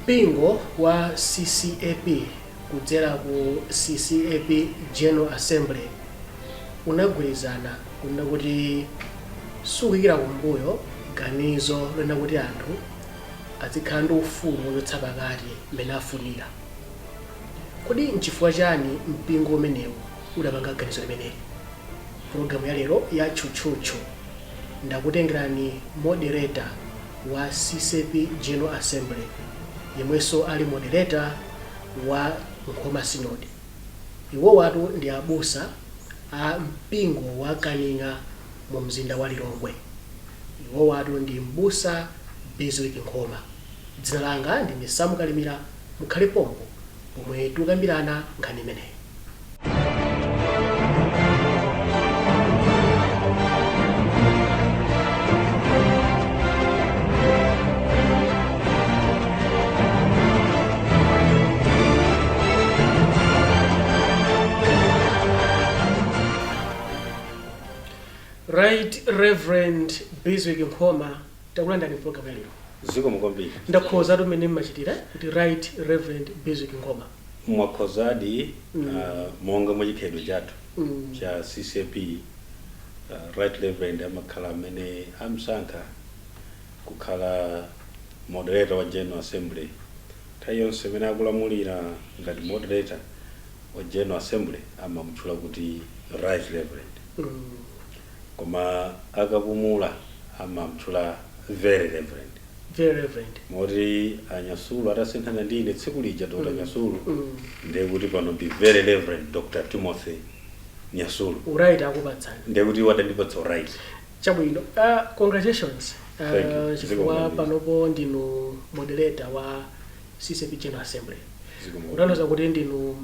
Mpingo wa CCAP kudzera ku CCAP General Assembly unagwirizana kunena kuti sukuyikira kumbuyo ganizo lonena kuti anthu azikhala ndi ufulu wochotsa pakati mmene afunira. Kodi nchifukwa chani mpingo umenewu udapanga ganizo limeneli? Pulogalamu ya lero ya Tchutchutchu ndakutengerani moderator wa CCAP General Assembly yemwenso ali moderator wa Nkhoma Synod. Iwowatu ndi abusa a mpingo wa Kaning'a mu mzinda wa Lilongwe. Iwowatu ndi M'busa Bizwick Nkhoma. Dzina langa ndine Sam Kalimira, mukhale pompo pomwe tikukambirana nkhani imeneyi. Right Reverend Bizwick Nkhoma, takulandirani mpulogalamu ya lero. Zikomo kwambiri. Ndakhozatu mmene mmachitira kuti Right Reverend Bizwick Nkhoma? Mwakhozadi. Monga mwa chikhalidwe chathu cha CCAP, Right Reverend amakhala amene amsankha kukhala moderator wa General Assembly. Nthawi yonse imene akulamulira ngati moderator wa General Assembly amamutchula kuti Right Reverend, koma akapumula amamutchula Very Reverend. Very Reverend. Moti Anyasulu atasinthana ndi ine tsiku lija, Dr Nyasulu, ndiye kuti pano ndi Very Reverend Dr Timothy Nyasulu. Uright akupatsani. Ndiye kuti wadandipatsa uright. Chabwino, congratulations. Thank you. Chifukwa Zikomo kwambiri. panopo ndinu moderator wa CCAP General Assembly, Zikomo. kutanthauza kuti ndinu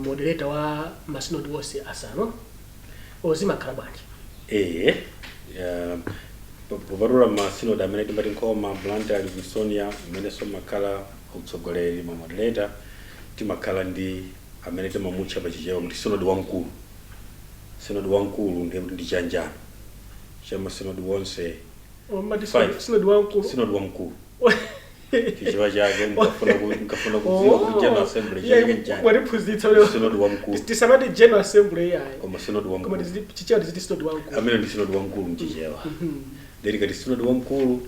moderator wa masinodi onse asanu. Zimakhala bwanji? Ee, popatula masinodi amene timati Nkhoma, Blantyre, Livingstonia, mmenenso makhala utsogoleri ma moderator, timakhala ndi amene timamutcha pachichewa kuti sinodi wamkulu. Sinodi wamkulu ndiye kuti ndi chiyanjano cha masinodi wonse. Mati Five. Sinodi wamkulu? Sinodi wamkulu, chichewa chake, mukafuna kudziwa kuti General Assembly chake nchani, Mwatiphunzitsa lero. Sinodi wamkulu. Tisamati General Assembly yayi. Koma sinodi koma wamkulu. Chichewa tiziti sinodi wamkulu. Amene ndi sinodi wamkulu mchichewa. Ndiye tikati sinodi wamkulu,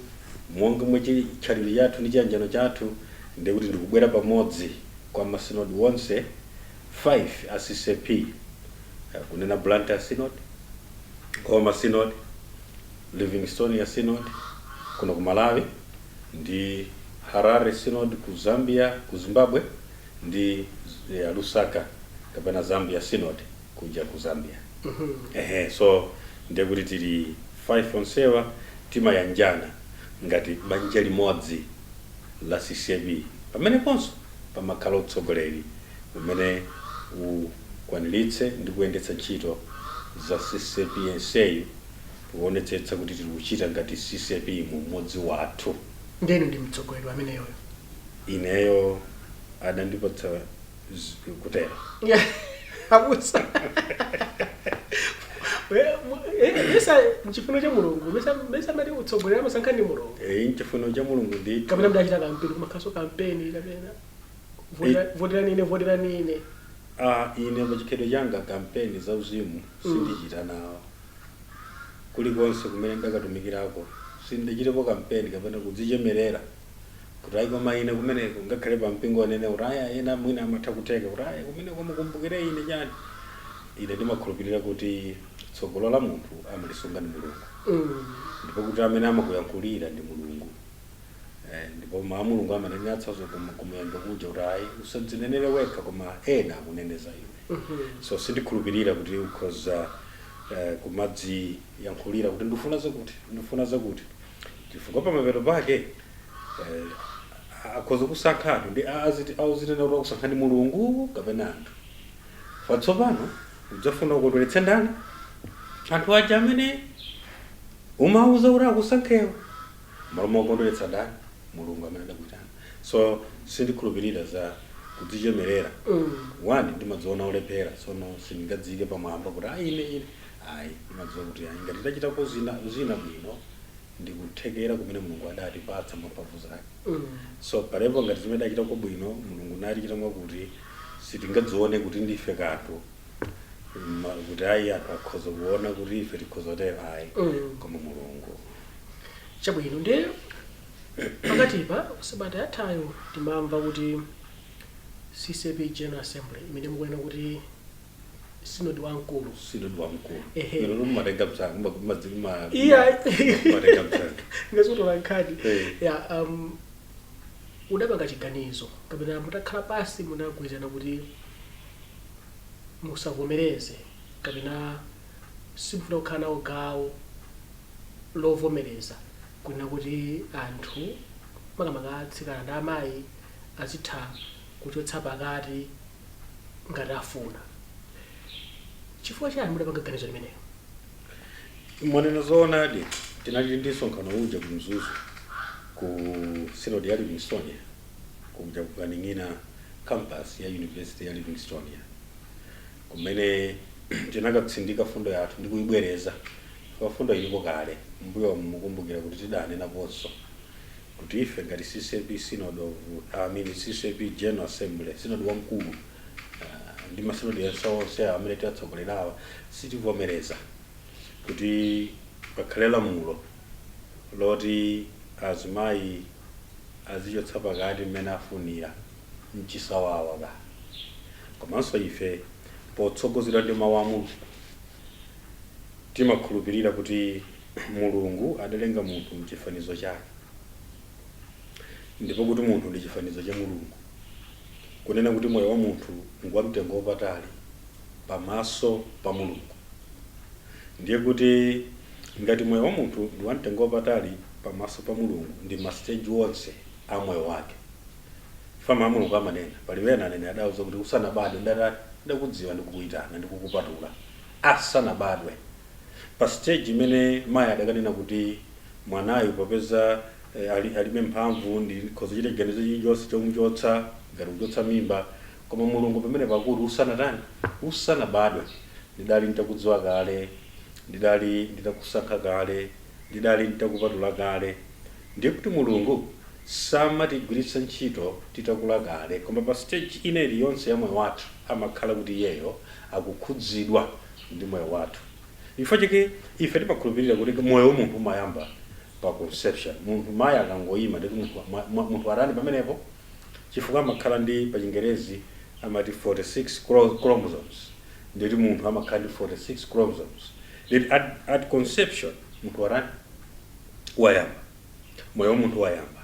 monga mwa chikhalidwe chathu ndi chiyanjano chathu, ndiye kuti ndikubwera pamodzi kwa masinodi wonse 5 a CCAP, kunena Blantyre Synod, Nkhoma Synod, Livingstonia Synod kuno ku Malawi, ndi Harare Synod ku Zambia, ku Zimbabwe, ndi Lusaka kapena Zambia Synod kuja ku Zambia. Ehe, so ndiye kuti tili 5 onsewa timayanjana ngati banja limodzi la CCAP. Pameneponso pamakhala utsogoleri umene ukwaniritse ndi kuyendetsa ntchito za CCAP yenseyu, kuonetsetsa kuti tili kuchita ngati CCAP mu umodzi wathu. Ndenu ndi mtsogoleri ameneyoyo? Ineyo adandipatsa kutero. Abusa, mesa nchifuno cha Mulungu? Mesa mati utsogoleri amasankha ndi Mulungu? Eh, nchifuno cha Mulungu ndithu. Kapena mdachita kampeni, kumakhaso kampeni, kapena voterani ine, voterani ine? Ah, ine pachikhalidwe changa kampeni za uzimu sindichita nawo. Kulikonse kumene ndakatumikirako sindachitepo kampeni kapena kudzichemerera kuti ayi, koma ine kumeneko, ngakhale pa mpingo anene kuti aya, ena mwina amatha kutheka kuti aya, kumeneko mukumbukire ine chani. Ine ndimakhulupirira kuti tsogolo la munthu amalisunga ndi Mulungu, ndipo kuti amene amakuyankhulira ndi Mulungu. Ndipo mawu a Mulungu amanenetsanso kumuyambo kuja kuti ayi, usadzinenere wekha koma ena akuneneza iwe. So sindikhulupirira kuti ukhoza kumadziyankhulira kuti ndifuna zakuti, ndifuna zakuti, chifukwa pamapeto pake akhoza kusankha anthu ndi auzinena kuti akusankha ndi Mulungu kapena anthu. Patsopano udzafuna ukondweretse ndani? Anthu aja amene umauza kuti akusankhewo, malo mokondweretsa ndani? Mulungu amene adakuyitana. So sindikhulupirira za kudzichemerera. One, ndimadziona olephera, sono sindingadziyike pamwamba kuti ayi, ine ine ayi. Ndimadziwa kuti ayi, ngati ndachitako zina zina bwino Ndi kuthekera kumene Mulungu adatipatsa mwa mphamvu zake. So palepo ngati zimene adachita kwabwino Mulungu natichita mwakuti sitingadzione kuti ndife kanthu, kuti ayi, anthu akhoza kuona kuti ife tikhoza kutero, ayi, koma Mulungu. Chabwino, ndi pakatipa sabata yathayo timamva kuti CCAP General Assembly imene mukunena kuti sinodi wamkulu. Sinodi wamkulu. Ehe. Ino mumatenga msanga. Iya. Mumatenga msanga. Ngasutola nkhani. Eh. Ya, udapanga chiganizo kapena mutakhala pasi munagwirizana kuti musavomereze kapena simufuna kukhala nawo gawo lovomereza kunena kuti anthu, makamaka atsikana ndi amayi, azitha kuchotsa pakati ngati afuna. Chifukwa chani mudapanga ganizo limenelo? Mwanena zoonadi. Tinali ndi msonkhano uja ku Mzuzu, ku Synod ya Livingstonia, kuja ku Kaning'ina campus ya University ya Livingstonia, kumene tinakatsindika fundo yathu ndi kuyibwereza, kwa fundo ilipo kale. Mbuyo mukumbukira kuti tidanenaponso kuti ife ngati CCAP Synod of, I mean, CCAP General Assembly, Synod wamkulu, ndi masinodi ense onse amene tiwatsogolerawa, sitivomereza kuti pakhale lamulo loti azimayi azichotsa pakati mmene afunira mchisawawa ka. Komanso ife potsogozedwa ndi mawu a Mulungu timakhulupirira kuti Mulungu adalenga munthu mchifanizo chake, ndipo kuti munthu ndi chifanizo cha Mulungu, kunena kuti moyo wa munthu ngwamtengo wapatali pamaso pa Mulungu. Ndiye kuti ngati moyo wa munthu ndi wamtengo wapatali pamaso pa Mulungu, ndi ma stage onse a moyo wake, fama Mulungu amanena pali wena anene adauza kuti usanabadwe ndatati ndakudziwa, ndikukuyitana, ndikukupatula asanabadwe. Pa stage imene mayi adakanena kuti mwanayu popeza alibe mphamvu, ndikhoza kuchita chiganizo chilichonse chomuchotsa, ngati kuchotsa mimba, koma Mulungu pamene pakuti usanatani, usanabadwe ndidali nditakudziwa kale, ndidali nditakusankha kale, ndidali nditakupatula kale. Ndiye kuti Mulungu samatigwiritsa ntchito titakula kale, koma pa stage ina iliyonse ya moyo wathu amakhala kuti iyeyo akukhudzidwa ndi moyo wathu. Chifukwa chake ife timakhulupirira kuti moyo wa munthu umayamba pa conception. Munthu mayi akangoyima, nditi munthu munthu arani pamenepo, chifukwa amakhala ndi, pa Chingerezi amati 46 chromosomes. Nditi munthu amakhala ndi 46 chromosomes. Nditi at conception munthu arani, wayamba moyo wa munthu, wayamba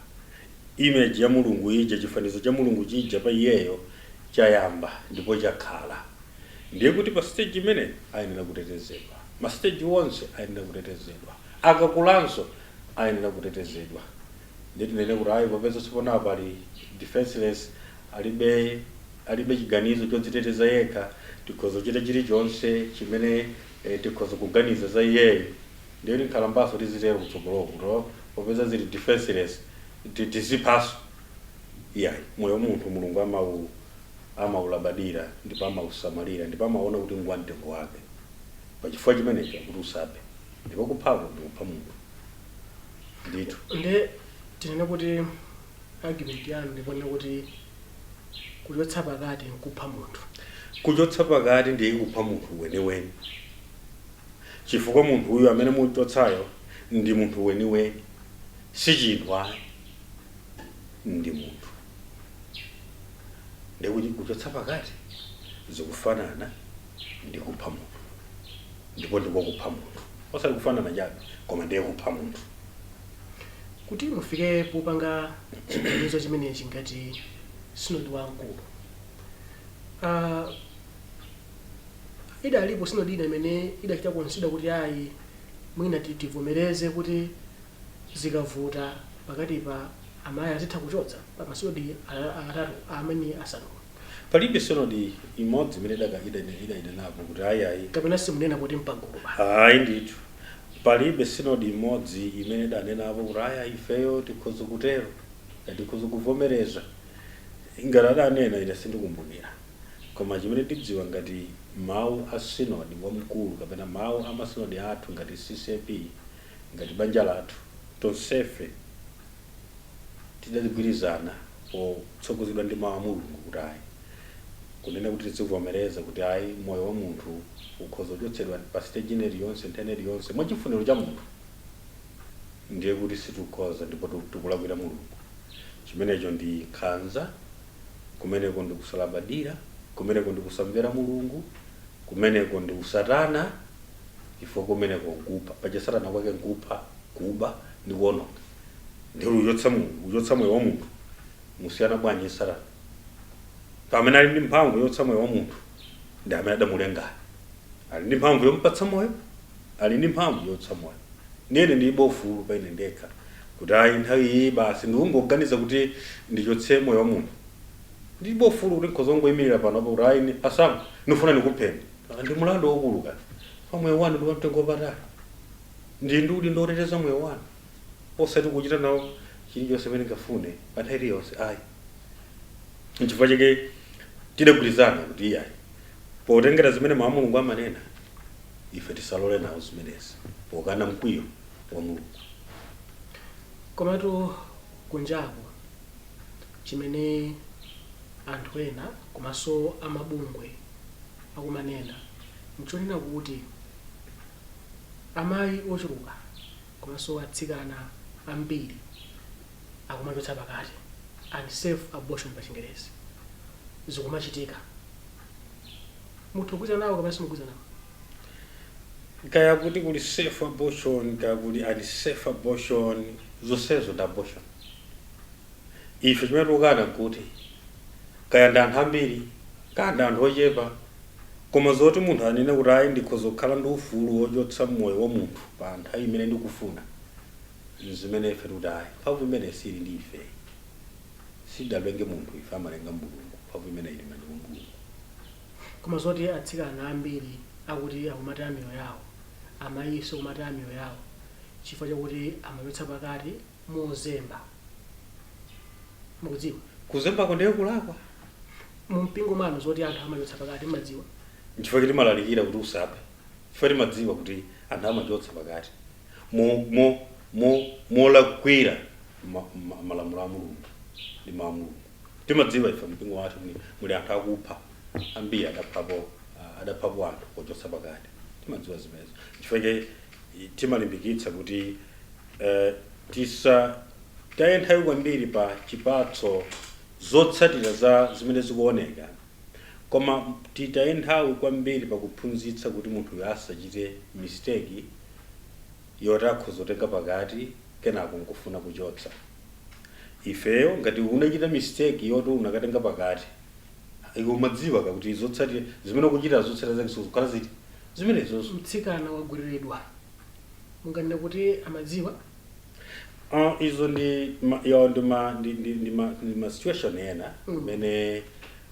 image ya Mulungu ija, chifanizo cha Mulungu chija pa iyeyo chayamba ndipo chakhala. Ndiye kuti pa stage imene ayenera kutetezedwa, ma stage wonse ayenera kutetezedwa, akakulanso ayenera kutetezedwa. Ndiye tinene kuti ayi, popeza tsopano apa ali defenseless, alibe chiganizo chodziteteza yekha, tikhoza kuchita chilichonse chimene tikhoza kuganiza za iyeyo. Ndiye kuti nkhalambaso tizitero kutsogoloko to, popeza zili defenseless tiziphaso? Iyayi, moyo wa munthu Mulungu amaulabadira ndipo amausamalira ndipo amaona kuti ngwa mtengo wake. Pachifukwa chimenecho kuti usaphe, ndipo kuphako ndikupha munthu ndithu. Nde tinene kuti argument yanu ndiponena kuti kuchotsa pakati nkupha munthu? Kuchotsa pakati ndiye kupha munthu weniweni, chifukwa munthu uyu amene muchotsayo ndi munthu weniweni, si chinthu ayi, ndi munthu. Ndikuti kuchotsa pakati zikufanana ndi kupha munthu, ndipo ndiko kupha munthu, osati kufanana chabe, koma ndiye kupha munthu. Kuti mufike popanga chiganizo chimenechi ngati sinodi wamkulu, idalipo sinodi ina imene idachita consider kuti ayi, mwina tivomereze kuti zikavuta pakati pa amayi azitha kuchotsa, pa masinodi atatu amene asanu? Palibe sinodi imodzi imene idayinenapo kuti ayi ayi. Kapena simunena kuti mpagulu pa? Ayi ndithu, palibe sinodi imodzi imene idanenapo kuti ayi, ifeyo tikhoza kutero, tikhoza kuvomereza. Ngati adanena, ine sindikumbukira. Koma chimene tidziwa ngati mawu a sinodi wamkulu kapena mawu a masinodi athu ngati CCAP, ngati banja lathu. Tonsefe tidagwirizana potsogozedwa ndi mawu a Mulungu kuti ayi, kunena kuti tizivomereza kuti ayi, moyo wa munthu ukhoza kuchotsedwa pa stage ine iliyonse, nthawi iliyonse, mwachifuniro cha munthu, ndiye kuti sitikukhoza ndipo tikulakwira Mulungu. Chimenecho ndi nkhanza, kumeneko ndi kusalabadira, kumeneko ndi kusamvera Mulungu, kumeneko ndi usatana, chifukwa kumeneko nkupha. Paja satana kwake nkupha, kuba ndi kuononga. Ndiye uchotsa munthu, uchotsa moyo wa munthu, musiyana bwanji satana? Pamene ali ndi mphamvu yochotsa moyo wa munthu ndi amene adamulengayo, ali ndi mphamvu yomupatsa moyo, ali ndi mphamvu yochotsa moyo. Ndiyene ndilibe ufulu pa ine ndekha kuti ayi, nthawi iyi basi ndikungoganiza kuti ndichotse moyo wa munthu. Ndilibe ufulu kuti nkhoza kungoyimirira pano apo kuti ayi, asamu, ndifuna ndikupheni. Ndi mulandu wokuluka pa moyo wanu ndi wamtengo wapatali. Ndi udindo woteteza moyo wanu, osati kuchita nawo chilichonse chimene ngafune pa nthawi iliyonse, ayi. Nchifukwa chake tidagwirizana kuti iyayi, potengera zimene mawu a Mulungu amanena, ife tisalole nawo zimenezi pokana mkwiyo wa Mulungu. Komatu kunjaku chimene anthu ena komanso amabungwe akumanena nchonena kuti amayi ochuluka komanso atsikana ambiri akumachotsa pakati, unsafe abortion pa Chingerezi, zikumachitika. Muthu kugwirizana nawo kapena simugwirizana nawo? Kaya kuti kuli safe abortion, kaya kuli unsafe abortion, zonsezo ndi abortion. Ife chimene tikukana nkuti kaya ndi anthu ambiri, kaya ndi anthu ochepa, koma zoti munthu anene kuti ayi, ndikhoza kukhala ndi ufulu wochotsa moyo wa munthu pa nthawi imene ndikufuna, zimene ife tikuti ayi, mphamvu imene sili ndi ife. Sidalenge munthu ife, amalenga Mulungu. Mphamvu imene ili m'manja mwa Mulungu. Koma zoti atsikana ambiri akuti akumataya miyoyo yawo, amayinso kumataya miyoyo yawo chifukwa chakuti amachotsa pakati mozemba, mukudziwa? Kuzembako ndiye kulakwa. Mu mpingo mwanu zoti anthu amachotsa pakati mmadziwa? Nchifukwa timalalikira kuti usaphe, chifukwa timadziwa kuti anthu amachotsa pakati molakwira malamulo a Mulungu ndi mawu a Mulungu. Timadziwa ife mpingo wathu muli anthu akupha ambiri, adaphapo anthu pochotsa pakati. Timadziwa zimenezo, chifukwa chake timalimbikitsa kuti tisa taye nthawi kwambiri pa chipatso, zotsatira za zimene zikuoneka, koma titaye nthawi kwambiri pakuphunzitsa kuti munthuyo asachite mistake yoti akhoza kutenga pakati kenako nkufuna kuchotsa. Ifeyo ngati unachita mistake yoti unakatenga pakati, iwe umadziwa kakuti zotsatira zimene ukuchita, zotsatira zake zikukhala ziti zimenezozo. Mtsikana wagwiriridwa, munganene kuti amadziwa? Izo ndi ma, yo ndi ma, ndi, ndi, ndi, ma, ndi ma situation ena kumene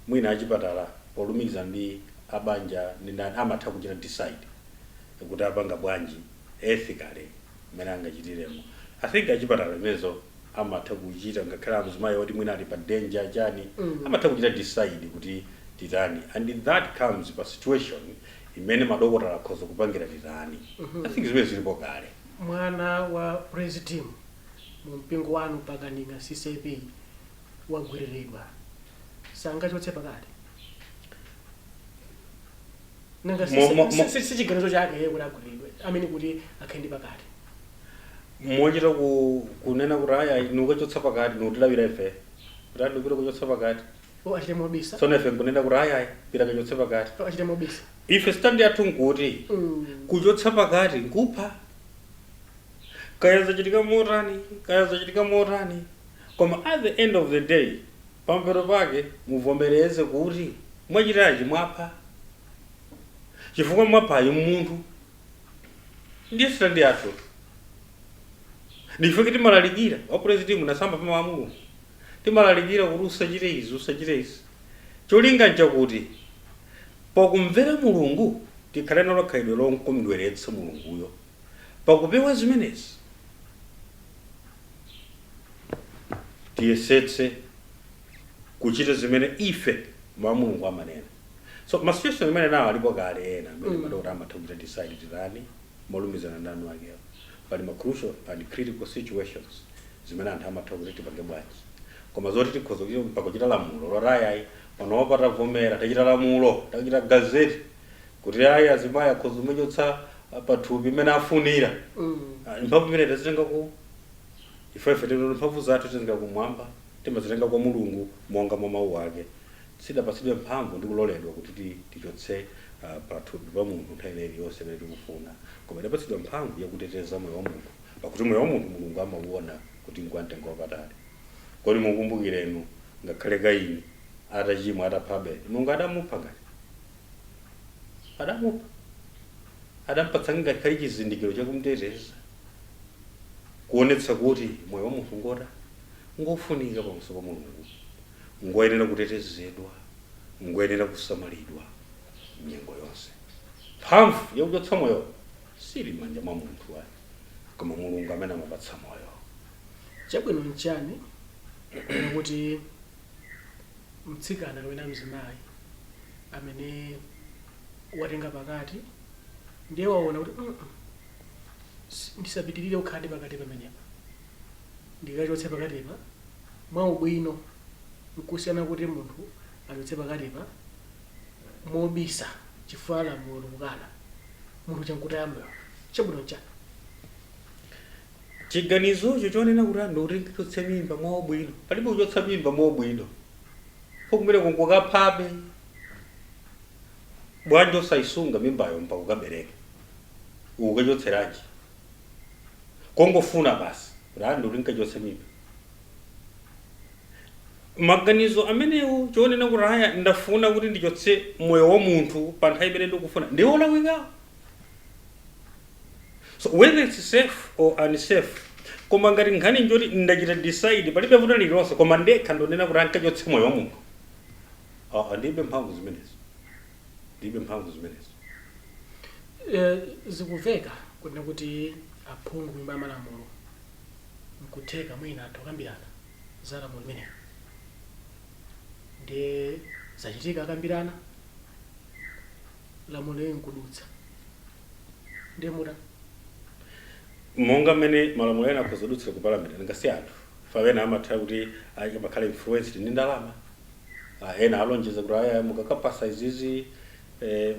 mwina achipatala polumikiza ndi abanja ndi ndani amatha kuchita decide kuti apanga bwanji ethically mmene angachitiremo. I think achipatala imenezo amatha kuchita, ngakhale azimayi oti mwina ali pa danger chani, amatha kuchita decide kuti titani, and that comes pa situation imene madokotala akhoza kupangira titani. I think zimene zilipo kale. Mwana wa praise team mu mpingo wanu pakaninga CCAP wagwiriridwa, sangachotse pakati? Nanga si chiganizo chake iye kuti agwiriridwe, amene kuti akhale ndi pakati? Mochita kunena kuti aya, nukachotsa pakati, nutilawira ife kuti andi upita kuchotsa pakati. O, achite mobisa. Tsono ife nkunena kuti ayayi, pita kachotse pakati. O, achite mobisa. Ife stand yathu nkuti kuchotsa pakati nkupha, kaya zachitika motani, kaya zachitika motani, koma at the end of the day, pamapeto pake, muvomereze kuti mwachitachi mwapha, chifukwa mwaphayi munthu. Ndiye stand yathu. Ndife timalalikira wa president munasamba pa mawu a Mulungu, timalalikira kuti usachite izi, usachite izi. Cholinga nchakuti pakumvera Mulungu tikhale nalo khalidwe lomkondweretsa Mulunguyo. Pakupewa zimenezi tiyesetse kuchita zimene ife mawu a Mulungu amanena. So ma situation amene nawo alipo kale ena amene madokota amatha kuchita decide titani molumizana ndi anu akewo. Pali ma crucial and critical situations zimene anthu amatha kuti tipange bwanji, koma zoti tikhoza kuchita mpaka kuchita lamulo loti ayi, panopa tavomera, tachita lamulo, tachita gazette kuti ayi, azimayi akhoza kumachotsa pathupi imene afunira. Ah, mphamvu imene tazitenga ku ifefe tino, mphamvu zathu tizitenga kumwamba, timazitenga kwa Mulungu monga mwa mawu ake. Sidapatsidwe mphamvu ndi kuloledwa kuti tichotse pathupi pa munthu nthawi ina iliyonse imene tikufuna, koma idapatsidwa mphamvu yakuteteza moyo wa munthu, pakuti moyo wa munthu Mulungu amauona kuti ngwamtengo wapatali. Kodi mukumbukirenu, ngakhale Kaini atachimwa, atapha Abele, Mulungu adamupha? Ngati adamupha, adampatsa ngakhale chizindikiro chakumteteza, kuonetsa kuti moyo wa munthu ngota ngofunika pamaso pa Mulungu, ngoyenera kutetezedwa, ngoyenera kusamalidwa nyengo yonse. Mphamvu yakuchotsa moyo sili m'manja mwa munthu ayi, koma Mulungu amene amapatsa moyo. Chabwino nchani kuti mtsikana kapena mzimayi amene watenga pakati ndiye waona kuti ndisapitirire kukhala ndi pakati pamenepa, ndikachotse pakatipa mwaubwino, nkusiyana kuti munthu achotse pakatipa mobisa chifukwa lamulo likukana, munthu chankutaya moyo, chabwino nchani? Chiganizocho chonena kuti anthu kuti nkachotse mimba mwaubwino, palibe kuchotsa mimba mwaubwino po, kumene kunkukaphabe. Bwanji osayisunga mimbayo mpaka ukabereke? Ukachotseranji? Kongofuna basi kuti anthu kuti nkachotse mimba. Maganizo amenewo chonena kuti aya, ndafuna kuti ndichotse moyo wa munthu pa nthawi imene ndikufuna, ndi olakwikawo. So whether it's safe or unsafe, koma ngati nkhani njoti ndachita decide, palibe vuto lililonse, koma ndekha ndonena kuti ankachotse moyo wa munthu, ah, ndilibe mphamvu zimenezo, ndilibe mphamvu zimenezo. Zikumveka kunena kuti aphungu ku Nyumba ya Malamulo nkutheka mwina atha kukambirana za lamulo limenelo. Ndiye zachitika, akambirana lamulo lili nkudutsa, ndiye muta Monga mmene malamulo ena akhoza kudutsira ku parliament, ngasi anthu fa ena amatha kuti amakhala influenced ndi ndalama. Ah, ena alonjeza kuti aya, mukakapasa izizi,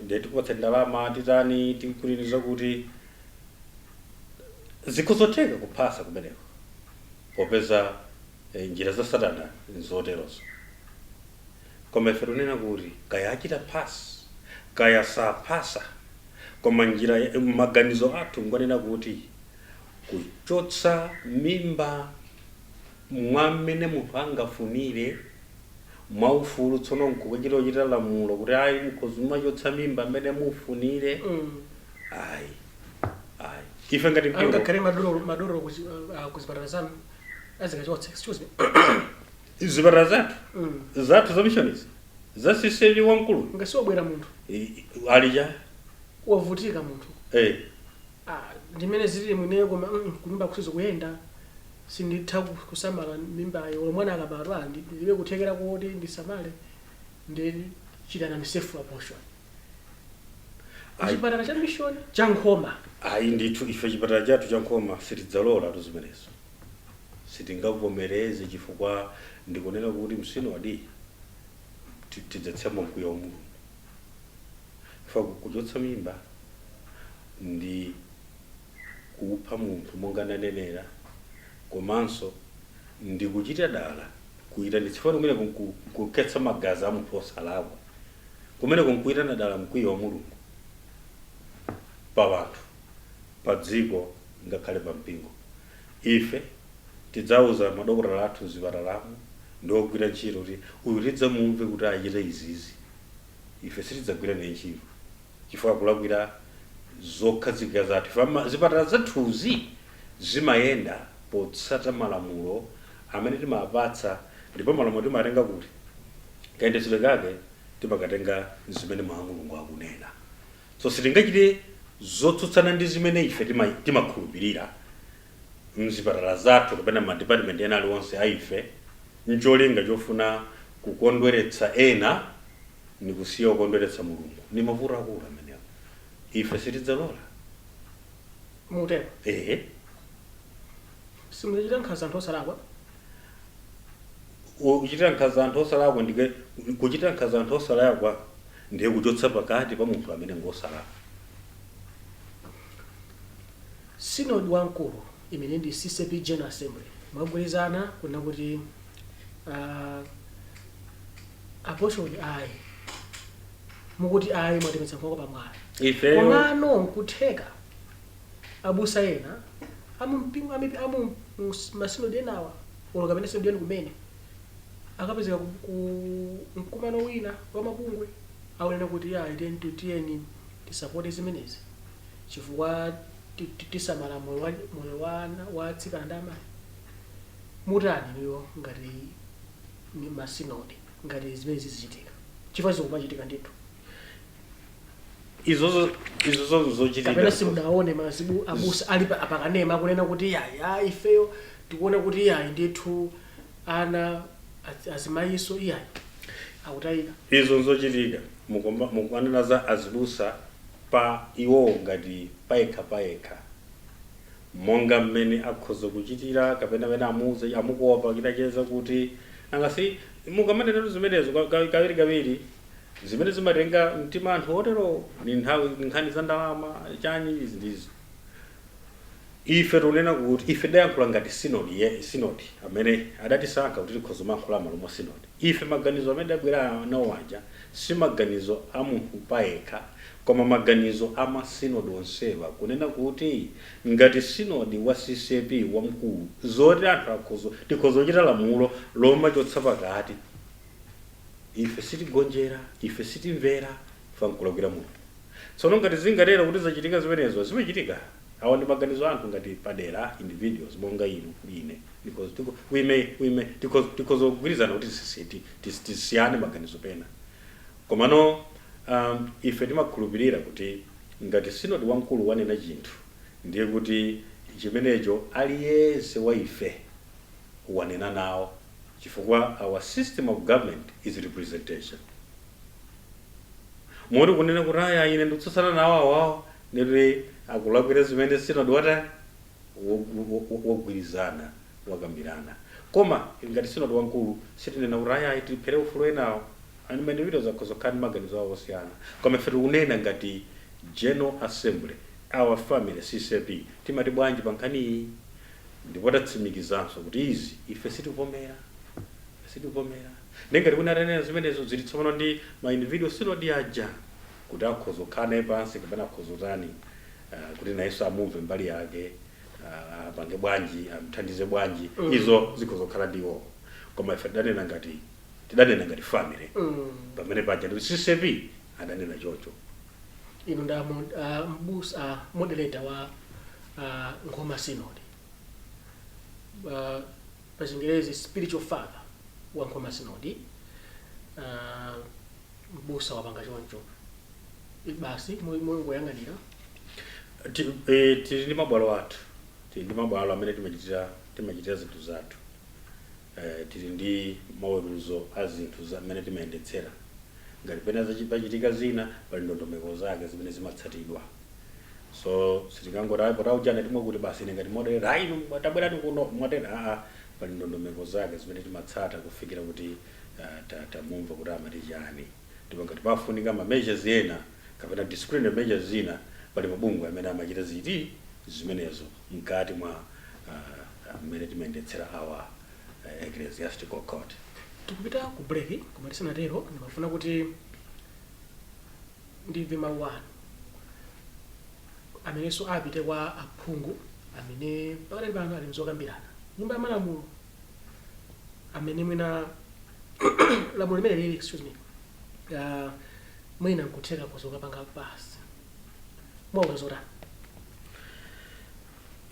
ndiye tikupatsa ndalama, titani, tikuliniza kuti zikhozotheka kuphasa kumeneko, popeza njira za Satana nzoterozo. Koma ife tunena kuti kaya achita pass, kaya saphasa, koma njira maganizo athu ngonena kuti kuchotsa mimba mwamene munthu angafunire mwaufulu, tsono nkukachita ochita lamulo kuti ayi, mukhoza mumachotsa mimba mmene mufunire, ayi, ayi, ife ngati mpingo Angakhale madotolo kuzipatala zanu azikachotse, excuse me? Zipatala zathu zathu za missions, za CCAP wamkulu? Ngasi wabwera munthu Alija wavutika munthu, ah, ndimene zilili mwineyo, koma kunyumba kusizo kuyenda, sinditha kusamala mimbayo, olo mwana akabadwa ndilibe kuthekera kuti ndisamale, ndi chitana safe abortion Ayi. kuchipatala cha mission cha Nkhoma. Ayi ndithu, ife chipatala chathu cha Nkhoma sitidzalola tu zimenezo, sitingavomereze, chifukwa ndikunena kuti msinodi tidzetsemo mkwiyo wa Mulungu. Fa kuchotsa mimba ndi kupha munthu monga ndanenera, komanso ndi kuchita dala kuyitanitsa, chifukwa kumene kukhetsa magazi a munthu osalakwa, kumene kunkuyitana dala mkwiyo wa Mulungu pa wanthu, pa dziko, ngakhale pa mpingo. Ife tidzauza madokotala athu mzipatalamo ndi ogwira ntchito kuti uyu tidzamumve kuti achite izizi, ife sitidzagwira naye ntchito, chifukwa kulakwira zokhazikika zathu. Ife zipatala zathuzi zimayenda potsata malamulo amene timapatsa, ndipo malamulo timatenga kuti kayendetsedwe kake timakatenga zimene mawu a Mulungu akunena. So sitingachite zotsutsana ndi zimene ife timakhulupirira mzipatala zathu kapena ma department ena aliwonse a ife, ncholinga chofuna kukondweretsa ena ni kusiya kukondweretsa Mulungu. Ni mavuto akulu amenewo, ife sitidzalola. Mutero? Ehe. Simuchita nkhanza anthu osalakwa. Kuchitira nkhanza anthu osalakwa, ndike kuchitira nkhanza anthu osalakwa ndiye kuchotsa pakati pa munthu amene ngosalakwa. Sinodi wamkulu, imene ndi CCAP General Assembly, mwagwirizana kuna kuti abortion ayi, mukuti ayi, mwatemetsa nkhwangwa pamwala. Ifeyo Komano nkutheka abusa ena amumpingo amu masinodi enawa, olo kapena sinodi enu kumene, akapezeka ku mkumano wina wa mabungwe, akunena kuti ayi, tiyeni, tiyeni tisapote zimenezi chifukwa tisamala moyo wa ana, wa atsikana ndi amayi. Mutani niyo ngati ni masinodi ngati zimene zizichitika, chifukwa zikumachitika ndithu? Izozo zochitika. Kapena simunaone mazibu abusa ali apakanema akunena kuti yayi, ayi, ifeyo tikuona kuti yayi ndithu, ana azimayiso iyayi akutayika? Izo nzochitika. Mukumanena za azibusa pa iwowo ngati payekha payekha, monga mmene akhoza kuchitira kapena amene amuuze, amukopa kitacheza kuti angasi mukamanenatu zimenezo kawiri kawiri, zimene zimatenga mtima anthu otero ni nthawi nkhani za ndalama chanyi, izi ndizo. Ife tikunena kuti ife tidayankhula ngati sinodi ye sinodi amene adatisankha kuti tikhoza kumayankhula malo mwa sinodi. Ife maganizo amene adabwera nawo aja si maganizo a munthu payekha, koma maganizo a masinodi onsewa, kunena kuti ngati sinodi wa CCAP wamkulu, zoti anthu akhoza, tikhoza kuchita lamulo lomachotsa pakati, ife sitigonjera, ife sitimvera, fankulakwira Mulungu. Tsono ngati zingatero kuti zachitika zimenezo, zimachitika, awa ndi maganizo anthu ngati padera, individuals monga inu ndi ine, because we may tikhoza kugwirizana kuti tisiyane maganizo pena. Komano ife timakhulupirira kuti ngati sinodi wamkulu wanena chinthu, ndiye kuti chimenecho aliyense wa ife wanena nawo, chifukwa our system of government is representation. Moti kunena kuti aya, ine ndikutsutsana nawo awawo, ndikuti akulakwira zimene sinodi watani, wogwirizana, wakambirana. Koma ngati sinodi wamkulu sitinena kuti aya, tiphere ufulu enawo, ani ma individuals akhoza kukhala ndi maganizo awo osiyana. Koma ife tikunena ngati General Assembly, our family CCAP, timati bwanji pa nkhani iyi? Ndipo tatsimikizanso kuti izi ife sitivomera, sitivomera. Ndengati kuna atanena zimenezo, zili tsopano ndi ma individual synod aja kuti akhoza kukhala naye pansi kapena akhoza kutani, kuti nayenso amumve mbali yake, apange bwanji, amthandize bwanji. Izo zikhoza kukhala ndiwo, koma ife tidanena ngati family pamene paja ndi CCAP adanena chocho. Inu nda mbusa, moderator wa Nkhoma Synod, pa Chingerezi spiritual father wa Nkhoma Synod, mbusa wapanga choncho, basi mungoyang'anira? Tili ndi mabwalo athu, tili ndi mabwalo amene timachitira zinthu zathu. Tili ndi maweruzo a zinthu amene timayendetsera. Ngati pena pachitika zina, pali ndondomeko zake zimene zimatsatidwa. So sitingangoti ayi, potaujana timwe kuti basi, ine ngati moderator, ayi, inu tabwerani kuno mwatera. Aa, pali ndondomeko zake zimene timatsata kufikira kuti tamumva kuti amati chani. Ndipo ngati pafunika ma measures ena kapena disciplinary measures zina, pali mabungwe amene amachita ziti zimenezo mkati mwa mmene timayendetsera our ecclesiastical court. Tikupita ku break, koma tisanatero ndimafuna kuti ndimve mawu anu amenenso apite kwa aphungu amene pakati pano ali mzokambirana Nyumba ya Malamulo, amene mwina lamulo limene lili, excuse me, mwina nkutheka kuzokapanga pasi, mwauza zotani?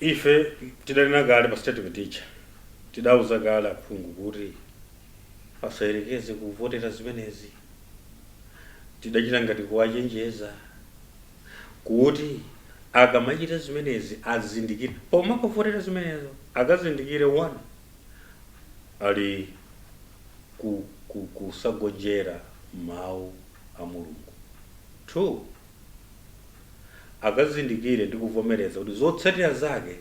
Ife tidanena kale pa statement ija, tidauza kale aphungu kuti asayerekeze kuvotera zimenezi. Tidachita ngati kuwachenjeza kuti akamachita zimenezi azindikire, pomakavotera zimenezo akazindikire, one, ali kusagonjera mawu a Mulungu; two, akazindikire ndi kuvomereza kuti zotsatira zake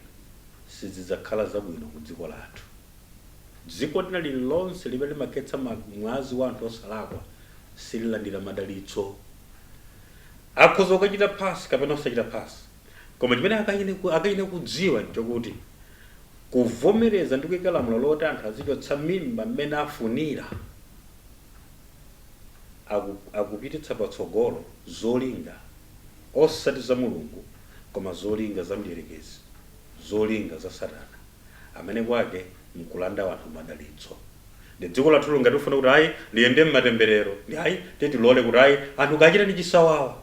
Sizidzakhala zabwino ku dziko lathu. Dziko lina lililonse limene limakhetsa mwazi wa anthu osalakwa sililandira madalitso. Akhoza kukachita pass kapena osachita pass, koma chimene akachine kudziwa nchokuti kuvomereza ndi kuyika lamulo loti anthu azichotsa mimba mmene afunira, akupititsa patsogolo zolinga osati za Mulungu, koma zolinga za mdierekezi, zolinga za Satana, amene kwake nkulanda anthu madalitso. Ndi dziko lathu ngati tifuna kuti ayi, liyende mmatemberero, ndi ayi, tilole kuti ayi, anthu kachita ndi chisawawa.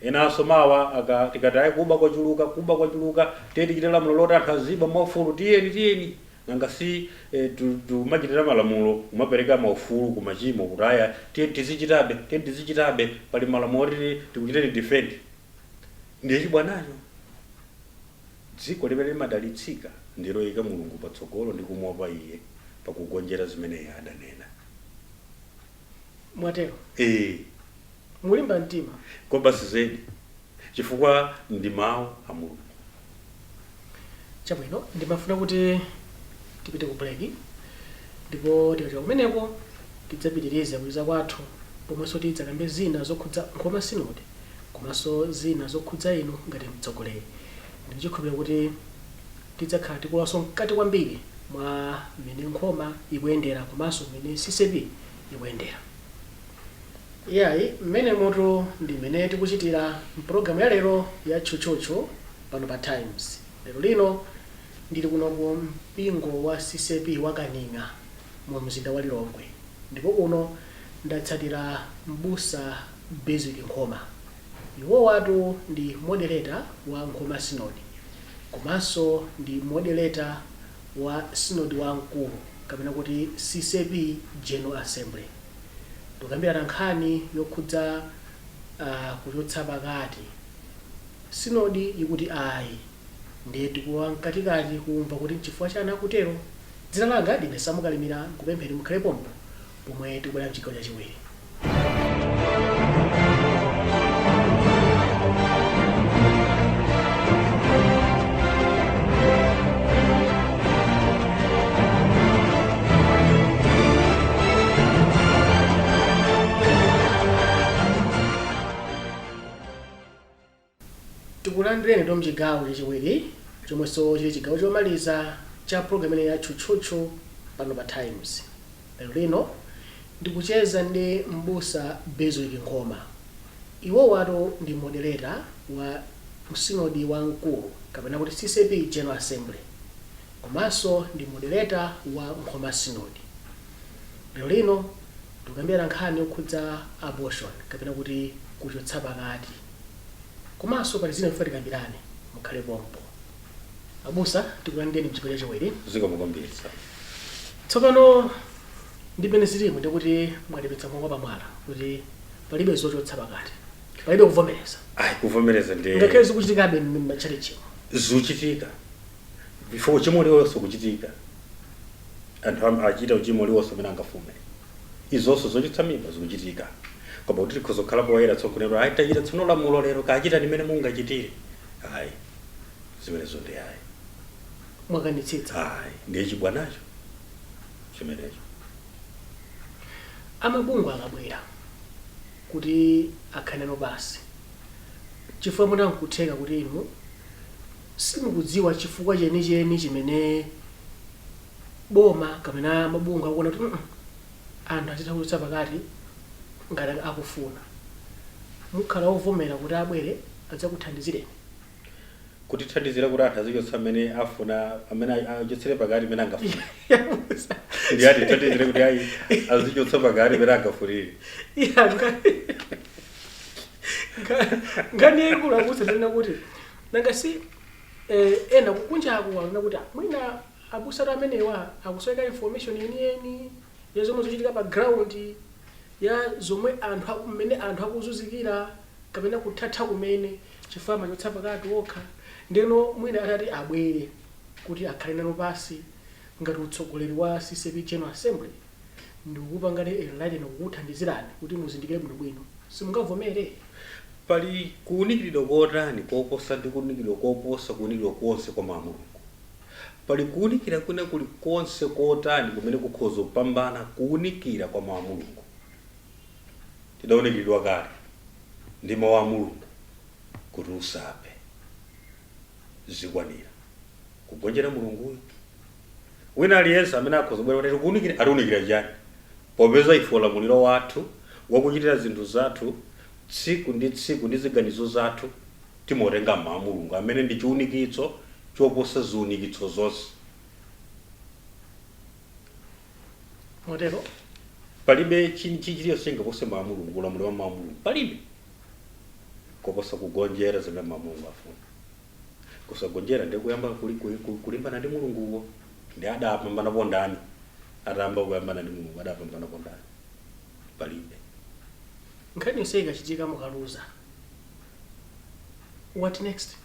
Enanso mawa tikati ayi, kuba kwachuluka, kuba kwachuluka, tiye tichite lamulo loti anthu aziba mwaufulu, tiyeni, tiyeni. Nanga si tumachitira malamulo kumapereka maufulu ku machimo, kuti aya, tiye tizichitabe, tiye tizichitabe, pali malamulo oti tikuchiteni defend. Ndiye chibwanacho. Dziko limene limadalitsika ndiloyika Mulungu patsogolo ndi kumuopa iye pakugonjera zimene iye adanena. Mwatero? Ee. Mulimba mtima? Kobasi zedi, chifukwa ndi mawu a Mulungu. Chabwino, ndimafuna kuti tipite ku break, ndipo tikachoka kumeneko tidzapitirize kucheza kwathu, pomwenso tidzakambe zina zokhudza Nkhoma Synod komanso zina zokhudza inu ngati mtsogoleri. Ndikuchikhulupirira kuti tidzakhala tikulowanso mkati kwambiri mwa mmene Nkhoma ikuyendera komanso mmene CCAP ikuyendera. Iyayi, mmene mutu ndi mmene tikuchitira mpulogalamu ya lero ya Tchutchutchu pano pa Times. Lero lino ndili kuno ku mpingo wa CCAP wa Kaning'a mu mzinda wa Lilongwe, ndipo kuno ndatsatira mbusa Bizwick Nkhoma. Iwowatu ndi moderator wa Nkhoma Synod komanso ndi moderator wa Synod wamkulu, kapena kuti CCAP General Assembly. Tikukambirana nkhani yokhudza kuchotsa pakati. Synod ikuti ayi, ndiye tikulowa mkatikati kumva kuti nchifukwa chani akutero. Dzina langa ndine Samukalimira, nkupempheni mukhale pompo pomwe tikubwera mchigawo chachiwiri. Tikulandireni to mchigawo chachiwiri, chomwenso chili chigawo chomaliza cha program imene ya Tchutchutchu pano pa Times. Lero lino ndikucheza ndi mbusa Bizwick Nkhoma. Iwowatu ndi moderator wa msinodi wamkulu, kapena kuti CCAP General Assembly, komanso ndi moderator wa Nkhoma Synod. Lero lino tikukambirana nkhani yokhudza abortion, kapena kuti kuchotsa pakati, komanso pali zina zofuna tikambirane. Mukhale pompo. Abusa, tikulandireni mchigawo chachiwiri. Zikomo kwambiri. Tsopano ndi mmene zilimo, ndikuti mwatipitsa nkhwangwa pamwala kuti palibe zochotsa pakati, palibe kuvomereza. Ayi, kuvomereza ndi ngakhale zikuchitikabe m'matchalichimo. Zuchitika before uchimo uliwonse kuchitika. Anthu achita uchimo uliwonse umene angafune. Izonso zochotsa mimba zikuchitika, koma kuti tikhoza kukhala poyera tsokunero, ayi, tachita tsono lamulo lero, kachita limene mungachitire, ayi, zimenezo ndi ayi. Mwakanitsitsa? Ayi, ndiye chibwanacho chimenecho. Amabungwe akabwera kuti akhale nanu pasi, chifukwa mwina nkutheka kuti inu simukudziwa chifukwa chenicheni chimene boma kapena mabungwe akuona kuti anthu azitha kuchotsa pakati ngati akufuna, mukhala ovomera kuti abwere adzakuthandizireni? Kutithandizira kuti anthu azichotsa amene afuna, amene achotsere pakati amene angafuna? Ndi atithandizire kuti ayi, azichotsa pakati amene angafunire? Iya, nkhani yaikulu abusa ndinena kuti nanga si ena kukunjaku akunena kuti, "Ah, mwina abusatu amenewa akusoweka information yeniyeni ya zomwe zochitika pa ground, ya zomwe anthu mmene anthu akuzunzikira kapena kuthatha kumene, chifukwa amachotsa pakati okha." Ndeno mwina atati abwere kuti akhale nanu pasi ngati utsogoleri wa CCAP General Assembly ndikukupangani enlighten, kukuthandizirani kuti muzindikire bwinobwino, simungavomere? Pali kuwunikiridwa kotani koposa ndi kuwunikiridwa koposa kuwunikiridwa konse kwa mawu a Mulungu? Pali kuwunikira kwina kulikonse kotani kumene kukhoza kupambana kuwunikira kwa mawu a Mulungu? Tidawunikiridwa kale ndi mawu a Mulungu kuti usaphe, zikwanira kugonjera Mulunguyo. Wina aliyense amene akhoza kubwera kuti tikuwunikira, atiwunikira chani, popeza ife ulamuliro wathu wakuchitira zinthu zathu tsiku ndi tsiku ndi ziganizo zathu timotenga mawu a Mulungu amene ndi chiwunikitso choposa ziwunikitso zonse. Motero palibe chilichonse chingapose mawu a Mulungu, ulamuliro wa mawu a Mulungu palibe koposa kugonjera zimene mawu a Mulungu afuna. Kusagonjera ndiye kuyamba kulimbana ndi Mulunguwo. Ndi adapambanapo ndani? Atayamba kuyambana ndi Mulungu adapambanapo ndani? Palibe. Nkhani yonse ikachitika, mukaluza, what next?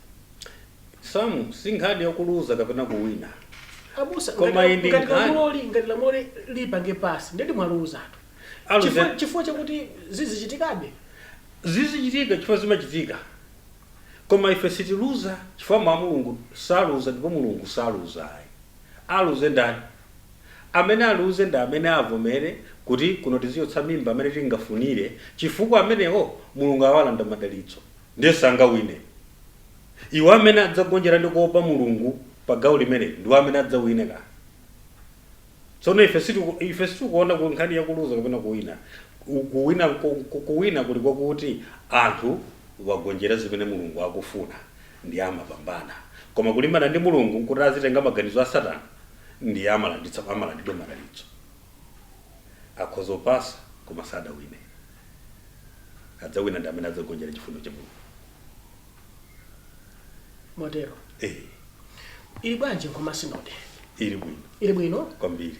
Sam, si nkhani yakuluza kapena kuwina. Abusa, Koma ngati iyi ndi ngati nkhani. Ngati lamuloli lipange pass, ndeti mwaluzatu. Aluze. Chifukwa chakuti zizichitikabe. Zizichitika chifukwa zimachitika, koma ife sitiluza chifukwa mawu a Mulungu saluza, ndipo Mulungu saluza ayi. Aluze ndani? Amene aluze ndi amene avomere kuti kuno tizichotsa mimba amene tingafunire, chifukwa amenewo Mulungu awalanda madalitso, ndiye sangawine. Iwo amene adzagonjera ndi kuopa Mulungu pa gawo limeneli ndiwo amene adzawine ka. Tsono ife sitikuona ku nkhani yakuluza kapena kuwina. Kuwina kuli kwakuti anthu wagonjera zimene Mulungu akufuna ndi amapambana, koma kulimbana ndi Mulungu nkuti azitenga maganizo a Satana ndi amalandidwa madalitso. Akhoza kupasa koma sadawine. Adzawina ndi amene adzagonjera chifundo cha Mulungu. Motero eh. Ili bwanji Nkhoma Sinodi? Ili bwino. Ili bwino? Kwambiri.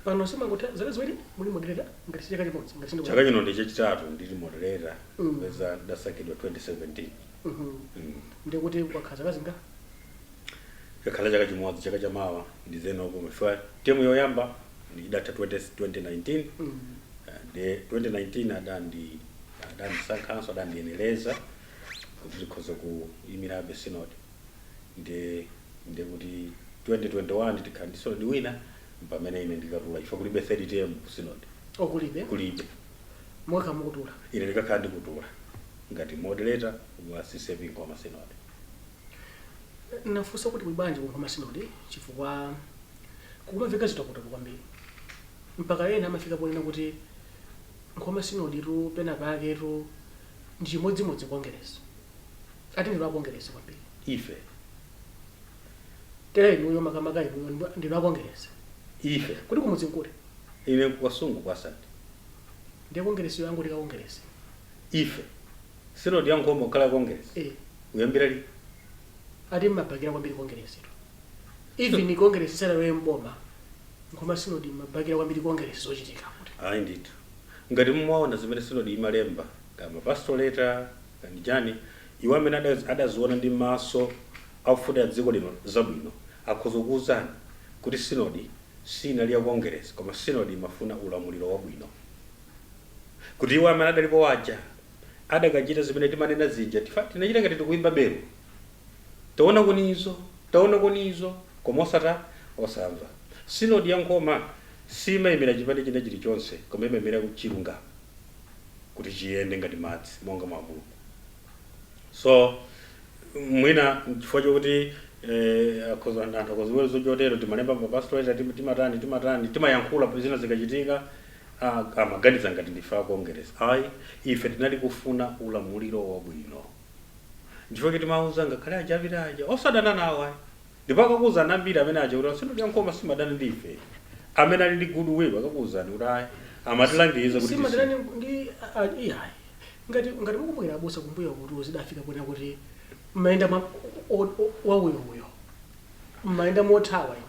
Pano simangotha zaka 2 muli moderator, ngati si chaka chimodzi, ngati Chaka chino ndi chachitatu ndili moderator, peza ndasankhidwa 2017. Ndikuti kwakhala zaka zinga? Kakhala chaka chimodzi chaka chamawa ndizenopo chifukwa term yoyamba idatha 20 2019. Ndi 2019 adandisankhanso, adandiyenereza kuti tikhoza kuyimirabe synod. Ndi kuti 2021 tikhala ndi synod wina, pamene ine ndikatula, chifukwa kulibe third term ku synod. Okulibe? Kulibe. Mwakha mukutula? Ine ndikakhala ndikutula ngati moderator wa CCAP Nkhoma Synod. Nafunsa kuti kuli bwanji ku Nkhoma Synod chifukwa kukumamveka zitokotoko kwambiri, mpaka ena amafika ponena kuti Nkhoma Synod tu pena paketu ndi chimodzimodzi Kongeresi, ati ndilo akongeresi kwambiri. Ife? Tere inuyo, makamaka inuyo, ndilo akongeresi. Ife? Kuti kumudzi nkuti? Ine kukasungu kwasati. Ndiye kongeresi yo yangu tikakongeresi. Ife synod ya Nkhoma kukhala kongeresi? Eh. Kuyambira liti? Ati mmabakira kwambiri kongeresi tu. Even kongeresi isanalowe mboma, Nkhoma Synod mmabakira kwambiri kongeresi zochitika kuti. Ayi ndithu, ngati mumaona zimene synod imalemba kama pastoral letter kandi chani, iwo amene adaziona ndi maso akufunira dziko lino zabwino akhoza kukuwuzani kuti synod sinali ya kongeresi, koma synod imafuna ulamuliro wabwino, kuti iwo amene adalipo waja adakachita zimene timanena zija. Tifa tinachita ngati tikuyimba belo, taona kunizo, taona kunizo, koma osamva. Synod ya Nkhoma simayimira chipani china chilichonse, koma imayimira chilungamo kuti chiyende ngati madzi monga mwa Mulungu. So mwina chifukwa chokuti anthu akhoza zochotero, timalemba pa pastoral letter, timatani, timatani, timayankhula zina zikachitika, amaganiza ngati ndife a Congress. Ayi, ife tinali kufuna ulamuliro wabwino, chifukwa timauza ngakhale aja apita aja osadana nawo ayi. Ndipo akakuwuzani ambiri amene aja kuti synod ya Nkhoma simadana ndi ife, amene ali ndi goodwill akakuwuzani kuti ayi, amatilangiza kuti Simadana ndi iyayi. Ngati mukumbukira abusa, kumbuyo kuti zidafika pona kuti mmayenda mwa wauyouyo, mmayenda mothawa ino.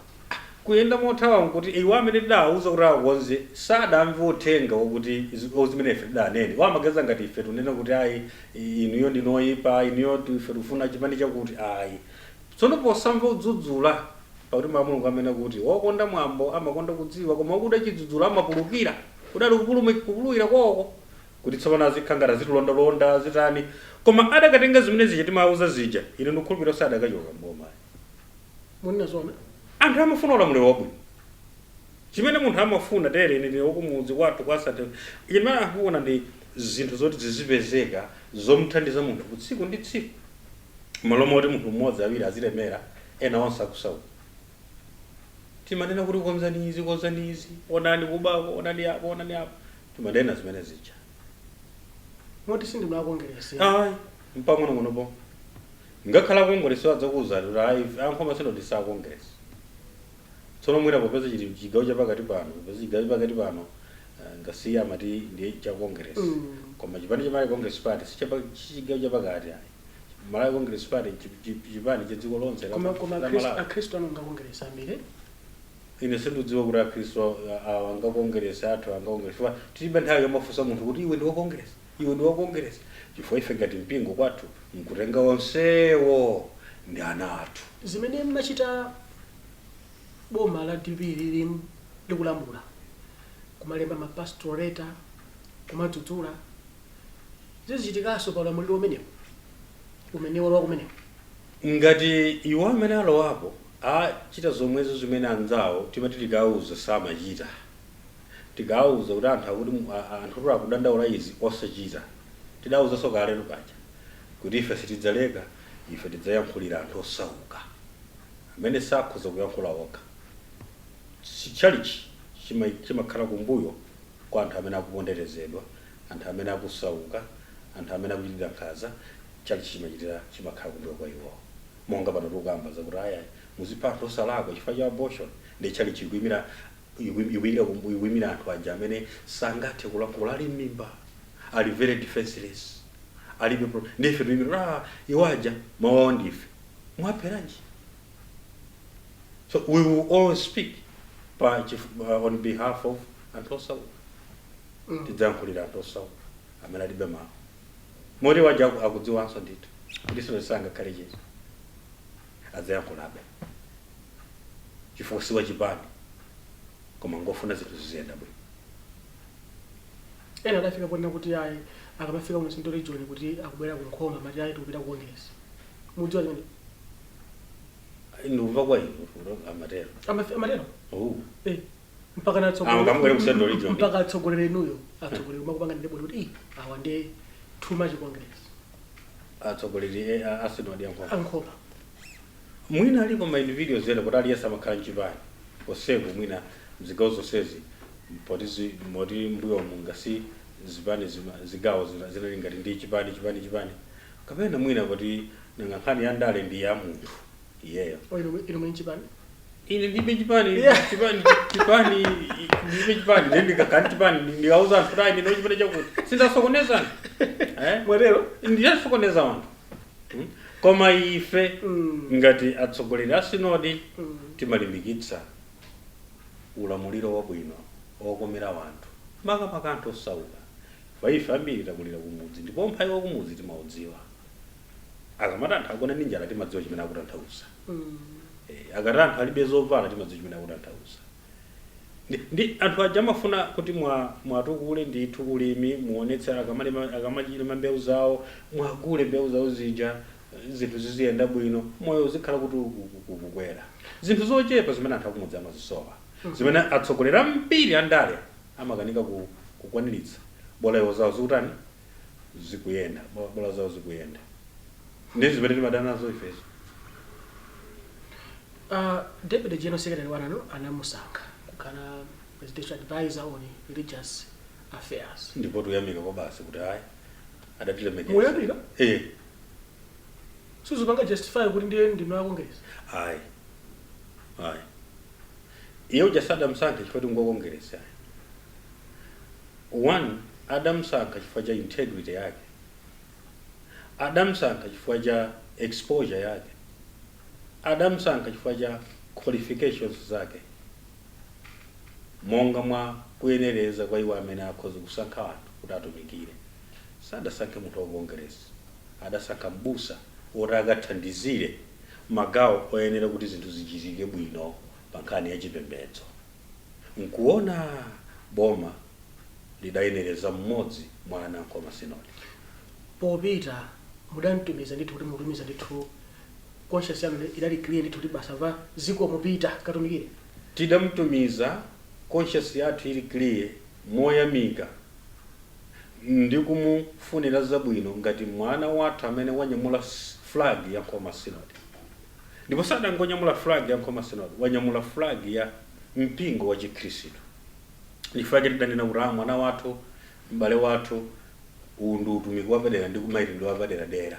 Kuyenda mothawa nkuti iwo amene tidawauza kuti akonze sadamve uthenga wakuti zimene ife tidanene. Iwo amaganiza ngati ife tunena kuti ayi, inuyo ndinoyipa, inuyo ife tikufuna chipani chakuti, ayi. Tsono posamva udzudzula, pakuti mawu a Mulungu amene kuti wokonda mwambo amakonda kudziwa, koma wakuda chidzudzulo amapulukira, kudali kupulukira kwawoko kuti tsopano azikhala ngati azitilondalonda, azitani. Koma adakatenga zimene zija timawauza zija, ine ndikukhulupirira sadakachoka mboma. Munena zona? Anthu amafuna ulamuliro wabwino. Chimene munthu amafuna tere, ine ndine wakumudzi kwathu kwasate, chimene afuna ndi zinthu zoti zizipezeka zomuthandiza munthu ku tsiku ndi tsiku, malo moti munthu mmodzi, awiri azilemera, ena onse akusauka. Timanena kuti konzani izi, konzani izi, onani kubako, onani apo, onani apo. Timanena zimene zija. Moti sindinu akongeresi? Ayi, mpang'onong'onopo. Ngakhala kongeresi adzakuwuzani kuti ayi, ankhoma sinodi sakongeresi. Tsono mwina popeza chili chigawo chapakati pano, popeza chigawo chapakati pano ngasiya amati ndi cha Congress, koma chipani cha Malawi Congress Party si chigawo chapakati ayi. Malawi Congress Party chipani cha dziko lonse la Koma koma la Malawi. Akhristu anu ngakongeresi ambiri? Ine sindidziwa kuti akhristu awa angakongeresi, athu angakongeresi, chifukwa tilibe nthawi yomafunsa munthu kuti iwe ndi wa Congress, iwe ndi wa Congress, chifukwa ife ngati mpingo kwathu nkutenga onsewo ndi ana athu. Zimene mmachita boma la DPP lili likulamula, kumalemba ma pastoral letter, kumadzudzula, zizichitikanso pa ulamuliro umenewu umene walowa kumenewu? Ngati iwo amene alowapo achita zomwezo zimene anzawo timati tikawuza samachita, tikawuza kuti anthu akuti anthu kuti akudandaula izi, osachita. Tidawuzanso kaletu paja kuti ife sitidzaleka, ife tidzayankhulira anthu osauka amene sakhoza kuyankhula okha. Chalichi chimakhala kumbuyo kwa anthu amene akuponderezedwa, anthu amene akusauka, anthu amene akuchitira nkhanza. Chalichi chimachitira, chimakhala kumbuyo kwa iwowo. Monga pano tikukamba zakuti aya muzipha anthu osalakwa chifukwa cha abortion, ndi chalichi ikuyimira, ikuyimira anthu aja amene sangathe kulankhula, ali m'mimba, ali very defenseless, alibe ndife tuyimira iwo aja, mawu awo ndife, mwapheranji? So we will always speak on behalf of anthu osauka. Tidzayankhulira anthu osauka amene alibe mawu. Moti waja akudziwanso ndithu kuti sino sangakhale chete, adzayankhulabe chifukwa si wachipani, koma ngofuna zinthu ziziyenda bwino. Ena adafika ponena kuti ayi, akamafika kuno Central Region kuti akubwera ku Nkhoma, amati ayi, tikupita ku Congress. Mudziwa zimene? Ndikumva kwa inu kuti amatero. Amatero. Oh. Eh, mpaka na Ah, kamubwera ku Central Region. Mpaka atsogoleri enuyo, atsogoleri makupanga ndi kuti ii, awa ndi too much Congress. Atsogoleri asinodi ankhoma? Ankhoma. Mwina alipo ma individuals ena, kuti aliyense amakhala mchipani koseko, mwina mzigawo zonsezi, poti moti mbuyomu ngasi zipani zigawo zinali ngati ndi chipani, chipani, chipani, kapena mwina kuti nanga nkhani ya ndale ndi ya munthu iyeyo. O, inu muli mchipani? Ine ndibe chipani. Yeah. Chipani, chipani, ndibe chipani. Ndi ndikakhala chipani ndikauza anthu kuti ayi, ndine chipani chakuti, sindasokonezana, eh? Mwatero? Ndiyasokoneza anthu. Koma ife ngati atsogoleri a sinodi timalimbikitsa ulamuliro wabwino wokomera wanthu, makamaka anthu osauka. Fa ife ambiri takulira kumudzi, ndipo umphawi wa kumudzi timaudziwa. Akamati anthu agona ndi njala, timadziwa chimene akutanthauza. Akati anthu alibe zovala, timadziwa chimene akutanthauza. Ndi anthu aja amafuna kuti mwatukule ndithu ulimi, muonetse akamalima, akamachilima mbewu zawo, mwagule mbewu zawo zija, zinthu ziziyenda bwino, moyo uzikhala kuti ukukwera. Zinthu zochepa zimene anthu akumudzi amazisowa, zimene atsogoleri ambiri andale amakanika kukwaniritsa, bola iwo zawo zikutani, zikuyenda, bola zawo zikuyenda. Ndi zimene timadana nazo ifezo. Deputy General Secretary wanano anamusankha kukhala presidential advisor on religious affairs. Ndipo tuyamika kwa basi kuti ayi, adatilemekeza. Muyamika? Eh. Suzupanga justify kuti ndiye ndinu a Congress? Ayi, ayi, iye uja sadamsankhe chifukwa kuti ngwa Congress, ayi. One, adamsankha chifukwa cha integrity yake, adamsankha chifukwa cha exposure yake, adamsankha chifukwa cha qualifications zake, monga mwa kuyenereza kwa iwo amene akhoza kusankha anthu kuti atumikire. Sadasankhe munthu wa Congress, adasankha mbusa woti akathandizire magawo oyenera kuti zinthu zichitike bwino pa nkhani ya chipembedzo. Nkuona boma lidayenereza mmodzi mwa ana Nkhoma Sinodi. Popita mudamtumiza ndithu, kuti mutumiza ndithu. Conscience yanu idali clear ndithu kuti basa va ziko mupita katumikire? Tidamtumiza conscience yathu ili clear, moyamika ndi kumufunira zabwino ngati mwana wathu amene wanyamula flag ya Nkhoma Synod. Ndipo sadangonyamula flag ya Nkhoma Synod, wanyamula flag ya mpingo wa Chikhristu. Chifukwa tidanena kuti, "Ah, mwana wathu, m'bale wathu, uwu ndi utumiki wapadera ndi kumayitanidwe wapaderadera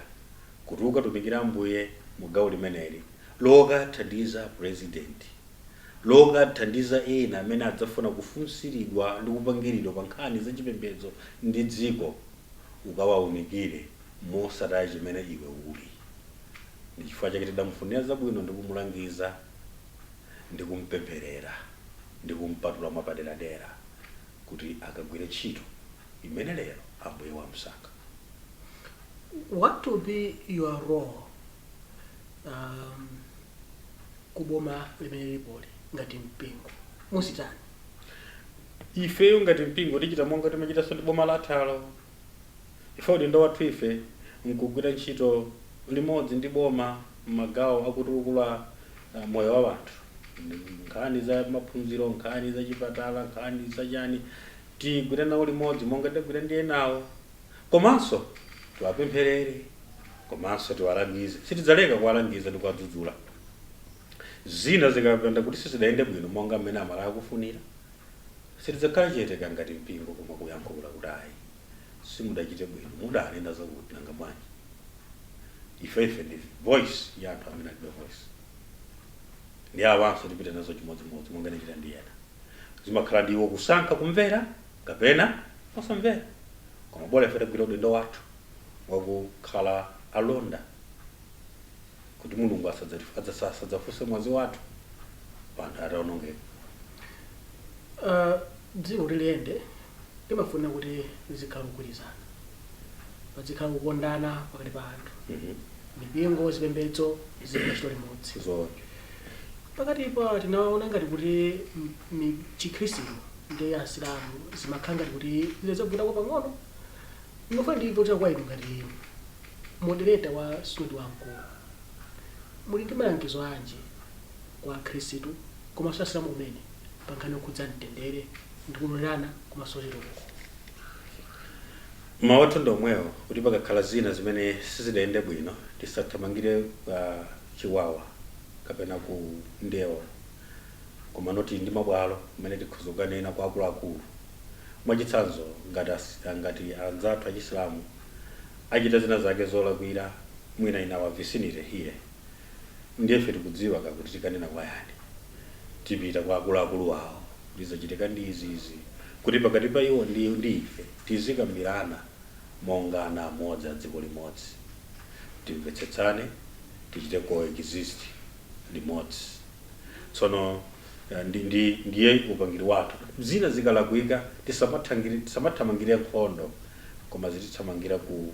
kuti ukatumikira Ambuye mu gawo limeneli lokathandiza president, lokathandiza ena amene adzafuna kufunsiridwa ndi kupangiridwa pa nkhani zachipembedzo ndi dziko, ukawaunikire mosataya chimene iwe uli." Ndi chifukwa chake tidamufunira zabwino ndi kumulangiza ndi kumpempherera ndi kumpatula mwapaderadera kuti akagwire ntchito imene lero Ambuye wamsankha. What will be your role kuboma limene lilipoli ngati mpingo? Musitani? Ifeyo ngati mpingo tichita monga timachitanso ndi boma lathalo. Ife udindo wathu ife nkugwira ntchito limodzi ndi boma m'magawo akutukula moyo wa anthu, nkhani za maphunziro, nkhani za chipatala, nkhani za chani. Tigwira nawo limodzi monga tidagwira ndi enawo, komanso tiwapempherere, komanso tiwalangize. Sitidzaleka kuwalangiza ndi kuwadzudzula zina zikapanda kuti sizidayende bwino monga mmene amala akufunira. Sitidzakhala chete ngati mpingo, koma kuyankhula kuti, "Ayi, simudachite bwino, mudanena zakuti, nanga bwanji?" Ife ndi voice ya anthu amene alibe voice, ndi awanso tipite nazo chimodzimodzi monga ndachita ndi ena. Zimakhala ndiwo kusankha kumvera kapena osamvera, koma bola ife tagwira udindo wathu wakukhala alonda kuti Mulungu asadzafunse mwazi wathu panthu atawonongeka. Dziko liliyende limafuna kuti lizikhala kugwirizana, pazikhala kukondana pakati pa anthu, mipingo, zipembedzo zigwira ntchito limodzi. Zoona. Pakatipa tinaona ngati kuti Chikhristu ndi Asilamu zimakhala ngati kuti zizavutako pang'ono. Ndimafuna ndipotera kwa inu ngati moderator wa sinodi wamkulu, muli ndi malangizo anji kwa Akhristu komanso Asilamu kumene pa nkhani yokhudza mtendere ndi kulolerana komanso chitukuko? Mawu athu ndi omwewo, kuti pakakhala zina zimene sizidayende bwino, tisathamangire chiwawa kapena ku ndewo, koma noti ndi mabwalo kumene tikhoza kukanena kwa akuluakulu. Mwachitsanzo, ngati anzathu achisilamu achita zina zake zolakwira mwina in our vicinity here, ndiye ife tikudziwa kakuti tikanena kwa yani. Tipita kwa akuluakulu awo kuti zachitika ndi izizi, kuti pakati pa iwo ndi ife tizikambirana monga ana amodzi a dziko limodzi, timvetsetsane, tichite coexist limodzi. Tsono ndiye upangiri wathu. Zina zikalakwika, tisamathamangire nkhondo, koma zitithamangira ku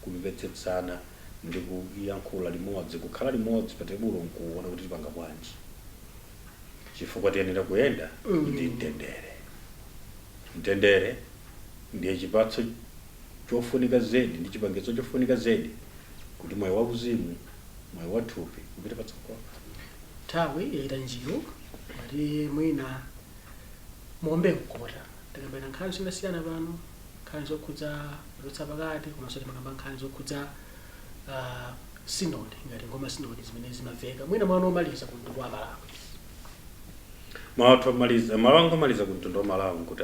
kumvetsetsana ndi kuyankhula limodzi, kukhala limodzi pa tebulo nkuona kuti tipanga bwanji, chifukwa tiyenera kuyenda ndi mtendere. Mtendere ndiye chipatso chofunika zedi ndi chipangizo chofunika zedi kuti moyo wauzimu, moyo wa thupi upite patsogolo. Nthawi yayita njiru, mati mwina muombe mkota. Tikambena nkhani zosiyanasiyana pano, nkhani zokhudza kuchotsa pakati, komanso timakamba nkhani zokhudza synod ngati Nkhoma Synod zimene zimaveka. Mwina mwana omaliza ku mtundu wa Malawi? Mawu athu omaliza, mawu anga omaliza ku mtundu wa Malawi nkuti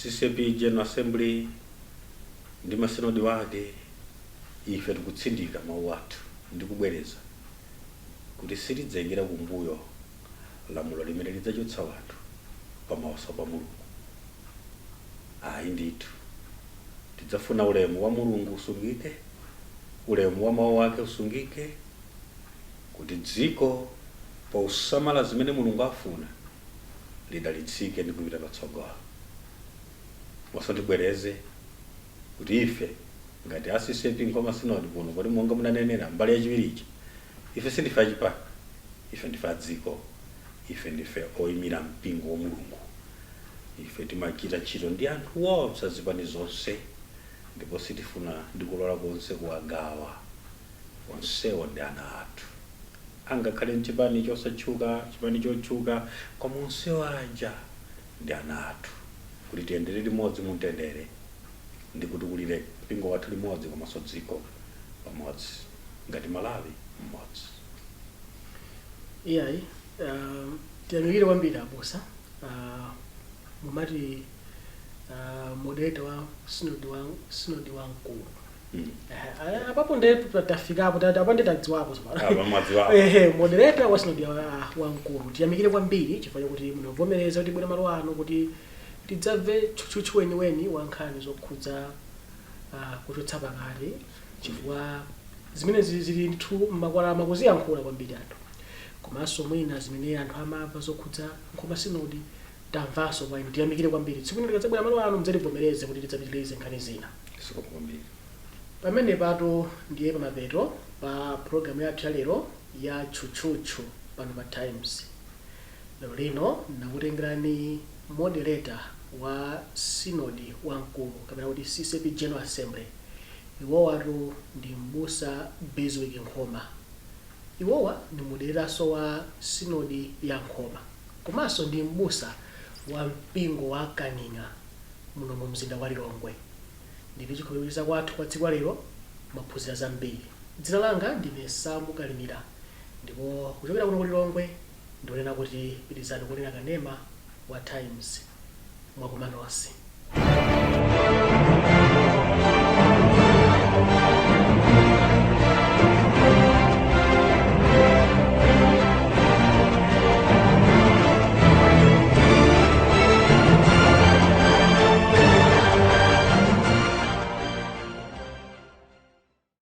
CCAP General Assembly ndi masinodi wake, ife tikutsindika mawu athu ndi kubwereza kuti sitidzayikira kumbuyo lamulo limene lidzachotsa wanthu pamaso pa Mulungu, ayi ndithu. Tidzafuna ulemu wa Mulungu usungike, ulemu wa mawu ake usungike, kuti dziko pausamala zimene Mulungu afuna lidalitsike ndi kupita patsogolo. Masondibwereze kuti ife ngati a CCAP Nkhoma Synod kuno, poti monga munanenera mbali yachiwirichi, ife sindife achipani, ife ndife a dziko, ife ndife oyimira mpingo wa Mulungu. Ife timachita ntchito ndi anthu onse azipani zonse, ndipo sitifuna ndi kulola konse kuwagawa. Onsewo ndi ana athu, angakhale mchipani chosatchuka, chipani chotchuka, koma onsewo aja ndi ana athu, kuti tiyendere limodzi mumtendere ndi kutikulire mpingo wathu limodzi komanso dziko pamodzi ngati Malawi mmodzi. Iyayi, tiyamikire kwambiri abusa. Mumati moderator wa sinodi, wa sinodi wamkulu. Apapo nde tafikapo, apo nde tadziwapo tsopano. Apa mwadziwapo. Ehe, moderator wa sinodi wamkulu, tiyamikire kwambiri chifukwa chakuti munavomereza kuti bwera malo ano kuti tidzamve tchutchutchu weniweni wa nkhani zokhudza kuchotsa pakati, chifukwa zimene zili ndithu mmakwalama kuziyankhula kwambiri anthu, komanso mwina zimene anthu amamva zokhudza Nkhoma Sinodi tamvanso kwa inu. Tiyamikire kwambiri. Tsiku lino tikadzabwera malo ano, mudzativomereze kuti tidzapitirize nkhani zina. Zikomo kwambiri. Pamene pato ndiye pamapeto pa programu yathu ya lero ya Tchutchutchu pano pa Times. Lero lino nakutengerani moderator wa sinodi wamkulu, kapena kuti CCAP General Assembly. Iwowatu ndi Mbusa Bizwick Nkhoma. Iwowa ndi moderator wa sinodi ya Nkhoma, komanso ndi mbusa wa mpingo wa Kaning'a muno mu mzinda wa Lilongwe. Ndili chikhulupiriro kwathu kwa tsiku la lero mwaphunzira zambiri. Dzina langa ndine Samu Kalimira, ndipo kuchokera kuno ku Lilongwe ndikunena kuti pitirizani kuonera kanema wa Times. Mwakoma nonse.